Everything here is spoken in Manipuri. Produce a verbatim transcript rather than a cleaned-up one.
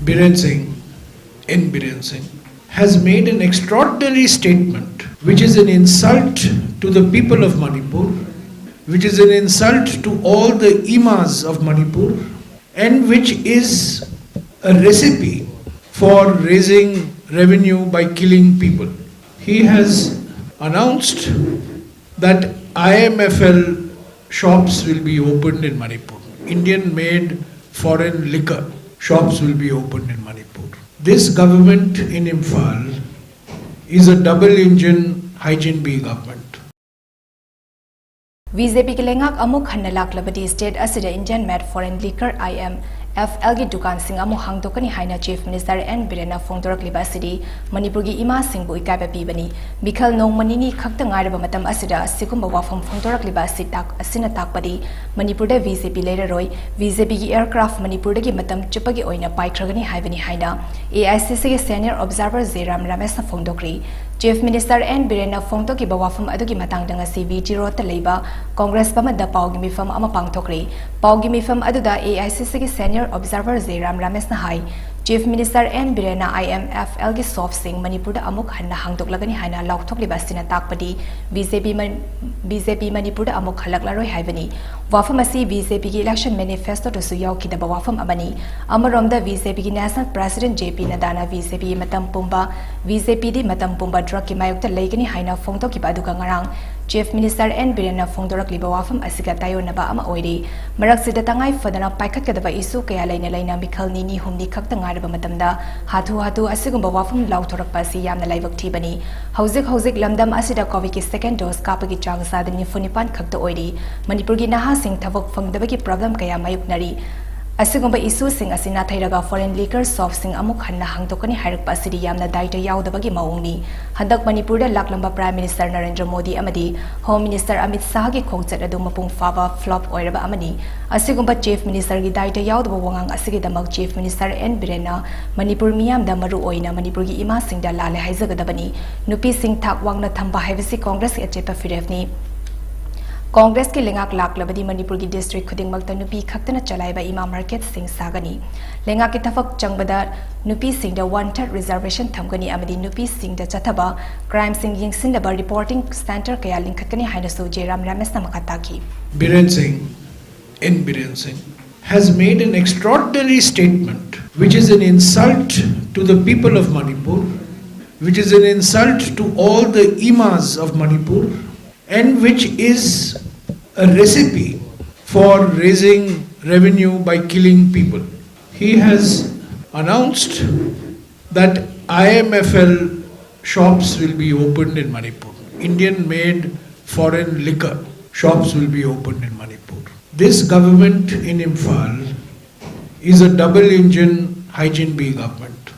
Biren Singh, N Biren Singh, has made an extraordinary statement, which is an insult to the people of Manipur, which is an insult to all the Imas of Manipur, and which is a recipe for raising revenue by killing people. He has announced that I M F L shops will be opened in Manipur. Indian made foreign liquor shops will be opened in Manipur. This government in Imphal is a double engine hygiene B government. B J ꯄꯤꯒꯤ ꯂꯩꯉꯥꯛ ꯑꯃꯨꯛ ꯍꯟꯅ ꯂꯥꯛꯂꯕꯗꯤ state ꯑꯁꯤꯗ Indian made foreign liquor I M F L ꯒꯤ ꯗꯨꯀꯥꯟꯁꯤꯡ ꯑꯃꯨꯛ ꯍꯥꯡꯗꯣꯛꯀꯅꯤ ꯍꯥꯏꯅ Chief Minister N ꯕꯤꯔꯦꯟꯅ ꯐꯣꯡꯗꯣꯔꯛꯂꯤꯕ ꯑꯁꯤꯗꯤ ꯃꯅꯤꯄꯨꯔꯒꯤ ꯏꯃꯥꯁꯤꯡꯕꯨ ꯏꯀꯥꯏꯕ ꯄꯤꯕꯅꯤ꯫ ꯃꯤꯈꯜ ꯅꯣꯡꯃ ꯅꯤꯅꯤ ꯈꯛꯇ ꯉꯥꯏꯔꯕ ꯃꯇꯝ ꯑꯁꯤꯗ ꯑꯁꯤꯒꯨꯝꯕ ꯋꯥꯐꯝ ꯐꯣꯡꯗꯣꯔꯛꯂꯤꯕ ꯑꯁꯤ ꯇꯥꯛ-, ꯑꯁꯤꯅ ꯇꯥꯛꯄꯗꯤ ꯃꯅꯤꯄꯨꯔꯗ ꯕꯤ ꯖꯦ ꯄꯤ ꯂꯩꯔꯔꯣꯏ, ꯕꯤ ꯖꯦ ꯄꯤꯒꯤ aircraft ꯃꯅꯤꯄꯨꯔꯗꯒꯤ ꯃꯇꯝ ꯆꯨꯞꯄꯒꯤ ꯑꯣꯏꯅ ꯄꯥꯏꯈ꯭ꯔꯒꯅꯤ ꯍꯥꯏꯕꯅꯤ ꯍꯥꯏꯅ A I C C ꯒꯤ senior observer ꯖꯦꯔꯥꯝ ꯔꯥꯃꯦꯁꯅ ꯐꯣꯡꯗꯣꯛꯈ꯭ꯔꯤ꯫ Chief Minister N ꯕꯤꯔꯦꯟꯅ ꯐꯣꯡꯗꯣꯛꯈꯤꯕ ꯋꯥꯐꯝ ꯑꯗꯨꯒꯤ ꯃꯇꯥꯡꯗ ꯉꯁꯤ ꯕꯤ ꯇꯤ ꯔꯣꯗꯇ ꯂꯩꯕ Congress ꯚꯕꯟꯗ ꯄꯥꯎꯒꯤ ꯃꯤꯐꯝ ꯑꯃ ꯄꯥꯡꯊꯣꯛꯈ꯭ꯔꯦ꯫ ꯄꯥꯎꯒꯤ ꯃꯤꯐꯝ ꯑꯗꯨꯗ A I C C ꯒꯤ senior observer ꯖꯦꯔꯥꯝ ꯔꯥꯃꯦꯁꯅ high, Chief Minister N ꯕꯤꯔꯦꯟꯅ I M F L ꯒꯤ shopꯁꯤꯡ ꯃꯅꯤꯄꯨꯔꯗ ꯑꯃꯨꯛ ꯍꯟꯅ ꯍꯥꯡꯗꯣꯛꯂꯒꯅꯤ ꯍꯥꯏꯅ ꯂꯥꯎꯊꯣꯛꯂꯤꯕ ꯑꯁꯤꯅ ꯇꯥꯛꯄꯗꯤ ꯕꯤ ꯖꯦ ꯄꯤ ꯃꯟ-, ꯕꯤ ꯖꯦ ꯄꯤ ꯃꯅꯤꯄꯨꯔꯗ ꯑꯃꯨꯛ ꯍꯜꯂꯛꯂꯔꯣꯏ ꯍꯥꯏꯕꯅꯤ꯫ ꯋꯥꯐꯝ ꯑꯁꯤ ꯕꯤ ꯖꯦ ꯄꯤꯒꯤ election manifestoꯗꯁꯨ ꯌꯥꯎꯈꯤꯗꯕ ꯋꯥꯐꯝ ꯑꯃꯅꯤ꯫ ꯑꯃꯔꯣꯝꯗ ꯕꯤ ꯖꯦ ꯄꯤꯒꯤ national president ꯖꯦ ꯄꯤ ꯅꯗꯥꯅ ꯕꯤ ꯖꯦ ꯄꯤ ꯃꯇꯝ ꯄꯨꯝꯕ, ꯕꯤ ꯖꯦ ꯄꯤꯗꯤ ꯃꯇꯝ ꯄꯨꯝꯕ drugꯀꯤ ꯃꯥꯌꯣꯛꯇ ꯂꯩꯒꯅꯤ ꯍꯥꯏꯅ ꯐꯣꯡꯗꯣꯛꯈꯤꯕ ꯑꯗꯨꯒ ꯉꯔꯥꯡ Chief Minister N ꯕꯤꯔꯦꯟꯅ ꯐꯣꯡꯗꯣꯔꯛꯂꯤꯕ ꯋꯥꯐꯝ ꯑꯁꯤꯒ ꯇꯥꯏꯑꯣꯟꯅꯕ ꯑꯃ ꯑꯣꯏꯔꯤ꯫ ꯃꯔꯛꯁꯤꯗ ꯇꯉꯥꯏ ꯐꯗꯅ ꯄꯥꯏꯈꯠꯀꯗꯕ issue ꯀꯌꯥ ꯂꯩꯅ ꯂꯩꯅ ꯃꯤꯈꯜ ꯅꯤꯅꯤ ꯍꯨꯝꯅꯤ ꯈꯛꯇ ꯉꯥꯏꯔꯕ ꯃꯇꯝꯗ ꯍꯥꯊꯨ ꯍꯥꯊꯨ ꯑꯁꯤꯒꯨꯝꯕ ꯋꯥꯐꯝ ꯂꯥꯎꯊꯣꯔꯛꯄ ꯑꯁꯤ ꯌꯥꯝꯅ ꯂꯥꯏꯕꯛ ꯊꯤꯕꯅꯤ꯫ ꯍꯧꯖꯤꯛ ꯍꯧꯖꯤꯛ ꯂꯝꯗꯝ ꯑꯁꯤꯗ COVIDꯀꯤ second dose ꯀꯥꯞꯄꯒꯤ ꯆꯥꯡ ꯆꯥꯗ ꯅꯤꯐꯨ ꯅꯤꯄꯥꯟ ꯈꯛꯇ ꯑꯣꯏꯔꯤ꯫ ꯃꯅꯤꯄꯨꯔꯒꯤ ꯅꯍꯥꯁꯤꯡ ꯊꯕꯛ ꯐꯪꯗꯕꯒꯤ problem ꯀꯌꯥ ꯃꯥꯌꯣꯛꯅꯔꯤ꯫ ꯑꯁꯤꯒꯨꯝꯕ issueꯁꯤꯡ ꯑꯁꯤ ꯅꯥꯊꯩꯔꯒ foreign liquor shopꯁꯤꯡ ꯑꯃꯨꯛ ꯍꯟꯅ ꯍꯥꯡꯗꯣꯛꯀꯅꯤ ꯍꯥꯏꯔꯛꯄ ꯑꯁꯤꯗꯤ ꯌꯥꯝꯅ ꯗꯥꯏꯇ ꯌꯥꯎꯗꯕꯒꯤ ꯃꯑꯣꯡꯅꯤ꯫ ꯍꯟꯗꯛ ꯃꯅꯤꯄꯨꯔꯗ ꯂꯥꯛꯂꯝꯕ Prime Minister ꯅꯔꯦꯟꯗ꯭ꯔ ꯃꯣꯗꯤ ꯑꯃꯗꯤ Home Minister ꯑꯃꯤꯠ ꯁꯥꯍꯒꯤ ꯈꯣꯡꯆꯠ ꯑꯗꯨ ꯃꯄꯨꯡ ꯐꯥꯕ flop ꯑꯣꯏꯔꯕ ꯑꯃꯅꯤ꯫ ꯑꯁꯤꯒꯨꯝꯕ Chief Ministerꯒꯤ ꯗꯥꯏꯇ ꯌꯥꯎꯗꯕ ꯋꯥꯉꯥꯡ ꯑꯁꯤꯒꯤꯗꯃꯛ Chief Minister N ꯕꯤꯔꯦꯟꯅ ꯃꯅꯤꯄꯨꯔ ꯃꯤꯌꯥꯝꯗ, ꯃꯔꯨ ꯑꯣꯏꯅ ꯃꯅꯤꯄꯨꯔꯒꯤ ꯏꯃꯥꯁꯤꯡꯗ ꯂꯥꯜꯂꯦ ꯍꯥꯏꯖꯒꯗꯕꯅꯤ꯫ ꯅꯨꯄꯤꯁꯤꯡ ꯊꯥꯛ ꯋꯥꯡꯅ ꯊꯝꯕ ꯍꯥꯏꯕꯁꯤ Congressꯀꯤ ꯑꯆꯦꯠꯄ ꯐꯤꯔꯦꯞꯅꯤ꯫ ꯀꯣꯡꯒ꯭ꯔꯦꯁꯀꯤ ꯂꯩꯉꯥꯛ ꯂꯥꯛꯂꯕꯗꯤ ꯃꯅꯤꯄꯨꯔꯒꯤ ꯗꯤꯁꯇ꯭ꯔꯤꯛ ꯈꯨꯗꯤꯡꯃꯛꯇ ꯅꯨꯄꯤ ꯈꯛꯇꯅ ꯆꯂꯥꯏꯕ ꯏꯃꯥ ꯃꯥꯔꯀꯦꯠꯁꯤꯡ ꯁꯥꯒꯅꯤ꯫ ꯂꯩꯉꯥꯛꯀꯤ ꯊꯕꯛ ꯆꯪꯕꯗ ꯅꯨꯄꯤꯁꯤꯡꯗ ꯋꯥꯟ ꯊꯥꯔꯠ ꯔꯤꯖꯔꯕꯦꯁꯟ ꯊꯝꯒꯅꯤ ꯑꯃꯗꯤ ꯅꯨꯄꯤꯁꯤꯡꯗ ꯆꯠꯊꯕ ꯀ꯭ꯔꯥꯏꯝꯁꯤꯡ ꯌꯦꯡꯁꯤꯟꯅꯕ ꯔꯤꯄꯣꯔꯇꯤꯡ ꯁꯦꯟꯇꯔ ꯀꯌꯥ ꯂꯤꯡꯈꯠꯀꯅꯤ ꯍꯥꯏꯅꯁꯨ ꯖꯦꯔꯥꯝ ꯔꯥꯃꯦꯁꯅ ꯃꯈꯥ ꯇꯥꯈꯤ꯫ Biren Singh, N Biren Singh, has made an extraordinary statement, which is an insult to the people of Manipur, which is an insult to all the Imas of Manipur, and which is a recipe for raising revenue by killing people. He has announced that I M F L shops will be opened in Manipur. Indian made foreign liquor shops will be opened in Manipur. This government in Imphal is a double engine hygiene B government.